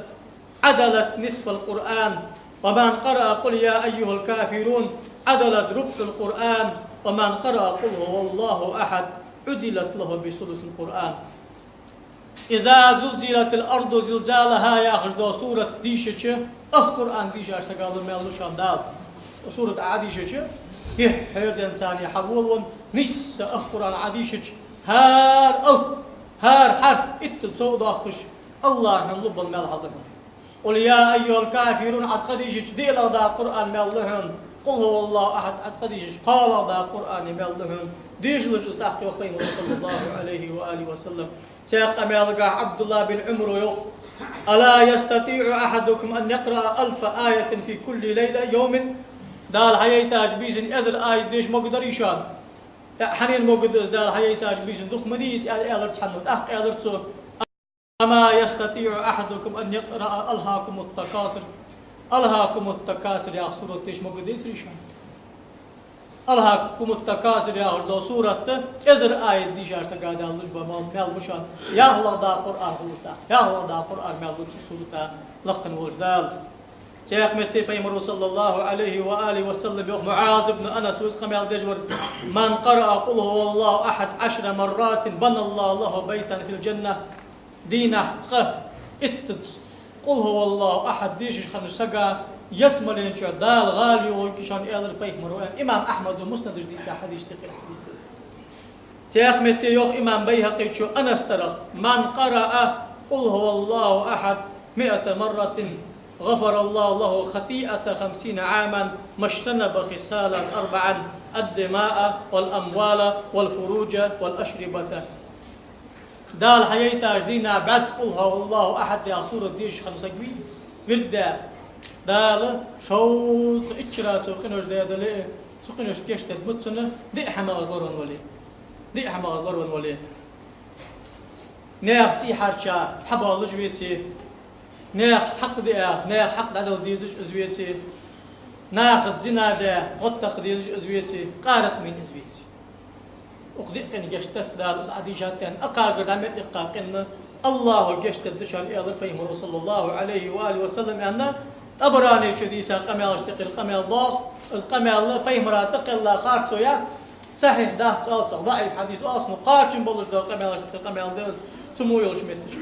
عدلت نصف القرآن، ومن قرأ قل يا أيها الكافرون عدلت ربع القرآن، ومن قرأ قل هو الله أحد عدلت له بثلث القرآن. إذا زلزلت الأرض زلزالها яхаш дола сурат дийшача, ах Къуръан дийшача сага лу маьл лу шоана Дала. Сурат Ӏодийшача, йиххьера денз царна хьаволавенна, нийсса ах Къуръан Ӏодийшача, хӀара алап, хӀара хьарф иттаза совдоаккхаш, АллахӀа хьона лу бола маьл хьалу хьона. قل يا أيها الكافرون Ӏа цкъа дийшача, диълагӀа дола Къуръан маьл лу хьона. قل هو الله أحد Ӏа цкъа дийшача, кхоалагӀа дола Къуръана маьл лу хьона. Дешалаш из тӀаккха, йоах Пайхамаро, صلى الله عليه وآله وسلم. Цхьаькха къамаьлагахь Ӏабдуллахь бин Ӏумаро йоах: ألا يستطيع أحدكم أن يقرأ ألف آية في كل ليلة يوم؟ Дала хьайийтача бийсан эзар аят деша могаргдарий шоана? Э, хьанна могаргда из, Дала хьайийтача бийсан дукха ма дий из, аьлар цхьанне. ТӀаккха аьлар цо: أما يستطيع أحدكم أن يقرأ ألهاكم التكاثر؟ ألهاكم التكاثر яха сурат деша могаргдецарий шоана? ألهاكم التكاثر яхаш дола сурат да, эзар аят дийшача сага Дала луш бола маьл, маьл ба шоана. ЯлхлагӀа дола Къуръан хул из тӀаккха. ЯлхлагӀа дола Къуръана маьл лу цу сурата лакхе волча Дала. Цхьаькха метте Пайхамаро, саллаллахӀу Ӏалайхи ва алихӀи ва саллам, йоах, МуӀаз ибн Анас ва из къамаьл деш вар: «من قرأ قل هو الله أحد عشر مرات بنى الله له بيتا في الجنة». Дийнахьа цкъа иттаза «قل هو الله أحد» дешаш хиннача сага ялсмален чу Дала гӀала йоагӀа шоана, аьлар Пайхамаро, аьнна, имам Ахьмада Муснада чу дийца хьадис да из. Цхьаькха метте йоах имам БайхӀакъийс Анасагара: «من قرأ قل هو الله أحد مائة مرة غفر الله له خطيئة خمسين عاما ما اجتنب خصالا أربعا: الدماء والأموال والفروج والأشربة». Дала хьаяйтача дийнахьа бӀаьзза «قل هو الله أحد» яха сурат дешаш хинна саг вий, вирд даь, Дала шовзткъа итт шера цо къинош даь дале а, цу къиношта гешт дергда цунна, диъ хӀамах из лоравенна вале. Диъ хӀамах из лоравенна вале. Наьха цӀий хьарча хьабоалаш веце, наьха хьакъ диа, наьха хьакъ дӀадала дезаш из веце, нахаца зина даь гӀоттакха дезаш из веце, къаракъ мийна из веце. Укх диъ къинах гешт дац Дала из Ӏадийшача, аьнна, акхагара дӀа мел иккха къинна АллахӀо гешт дергда шоана, аьлар Пайхамаро, саллаллахӀу Ӏалайхи ва алихӀи ва саллам, аьнна. ТӀабаране чу дийца къамаьлашта юкъера къамаьл да из. Из къамаьл Пайхамара тӀакхелла харцо яц, сахьихь дац оал цох, даӀиф хьадис оал цох, но кхоачам болаш дола къамаьлашта юкъера къамаьл да из, цу мо йолча метташка.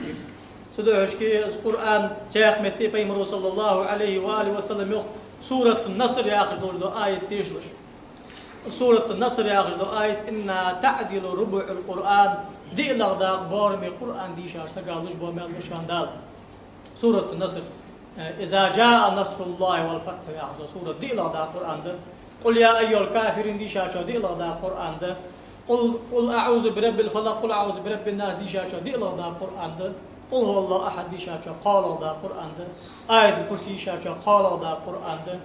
Цудухьа из Къуръан, цхьаькха метте Пайхамаро, саллаллахӀу Ӏалайхи ва алихӀи ва саллам, йоах, Суратун-Наср яхаш долаш дола аят дешалаш. Суратун-Наср яхаш дола аят: «إنها تعدل ربع القرآن», диълагӀа дакъа боараме Къуръан дийшача сага луш бола маьл да шоана Дала. Суратун-Наср, э, «إذا جاء نصر الله والفتح» яхаш дола сурат диълагӀа дакъа Къуръан да. «قل يا أيها الكافرون» дийшачоа диълагӀа дакъа Къуръан да. «قل، قل أعوذ برب الفلق، قل أعوذ برب الناس» дийшачоа диълагӀа дакъа Къуръан да. «قل هو الله أحد» дийшачоа кхоалагӀа дакъа Къуръан да. «آية الكرسي» дийшачоа кхоалагӀа дакъа Къуръан да.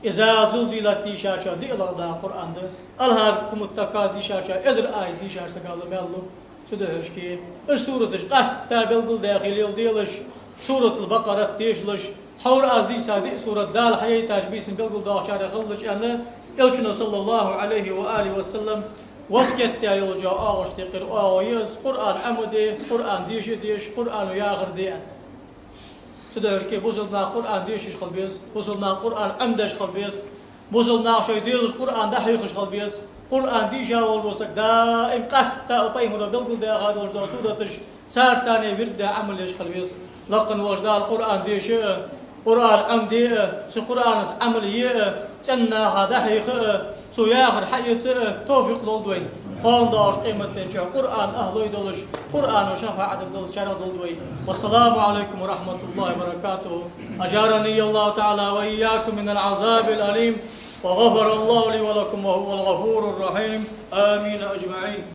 «إذا زلزلت» дийшачоа диълагӀа дакъа Къуръан да. «ألهاكم التكاثر» дийшачоа эзар аят дийшача сага лу маьл лу. Цудухьа уж сураташ къаьстта белгалдаьха леладелаш, Суратул-Бакъарат дешалаш, тхьовра аз дийца диъ сурат Дала хьаяйтача бийсан белгалдоахачарех хилалаш, аьнна, Элчано, саллаллахӀу Ӏалайхи ва алихӀи ва саллам, васкет даь йолча оагӀошта юкъера оагӀув я из: Къуръан Ӏомаде, Къуръан деша а деша, Къуръано яхар де, аьнна. Цудухьа уж бусалба нах Къуръан дешаш хила беза, бусалба нах Къуръан Ӏомадеш хила беза, бусалба наха шоай дезалашта Къуръан дӀахьехаш хила беза. Къуръан дийша волаш вола саг даим къаьстта а Пайхамаро белгалдаьха долаш дола сураташ, царца цхьана вирд даь Ӏамал еш хила веза. Лакха волча Дала Къуръан деша а, Къуръан Ӏомаде а, цу Къуръанаца Ӏамал е а, цӀен наха дӀахьеха а, цо яхар хьаэца а товфикъ лолда вайна. Кхоана доагӀача къематдийнахьа Къуръана ахӀлой долаш, Къуръано шафаӀат дергдолчарех долда вай. والسلام عليكم ورحمة الله وبركاته. أجارني الله تعالى وإياكم من العذاب الأليم، وغفر الله لي ولكم وهو الغفور الرحيم. آمين أجمعين.